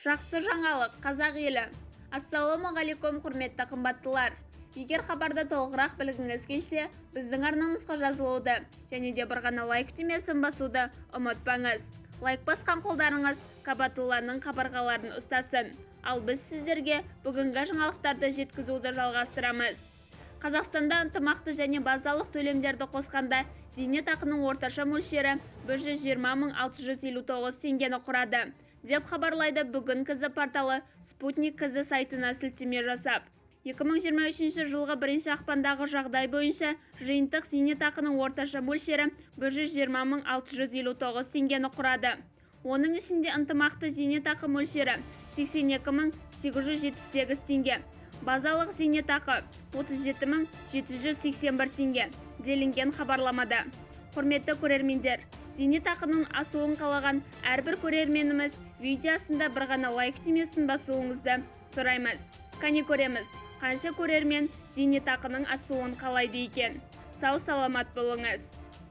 Жақсы жаңалық, қазақ елі! Ассалаумағалейкум, құрметті қымбаттылар! Егер хабарды толығырақ білгіңіз келсе, біздің арнамызға жазылуды және де бір ғана лайк түймесін басуды ұмытпаңыз. Лайк басқан қолдарыңыз Кабатулланың қабырғаларын ұстасын. Ал біз сіздерге бүгінгі жаңалықтарды жеткізуді жалғастырамыз. Қазақстанда ынтымақты және базалық төлемдерді қосқанда зейнетақының орташа мөлшері 120 659 теңгені құрады, деп хабарлайды бүгін КЗ порталы Спутник КЗ сайтына сілтеме жасап. 2023 жылғы 1 ақпандағы жағдай бойынша жиынтық зейнетақының орташа мөлшері 120 659 теңгені құрады. Оның ішінде ынтымақты зейнетақы мөлшері 82 878 теңге, базалық зейнетақы 37 781 теңге, делінген хабарламада. Құрметті көрермендер, зейнетақының асуын қалаған әрбір көрерменіміз видеосында бір ғана лайк түймесін басуыңызды сұраймыз. Кәне көреміз, қанша көрермен зейнетақының асуын қалайды екен. Сау саламат болыңыз.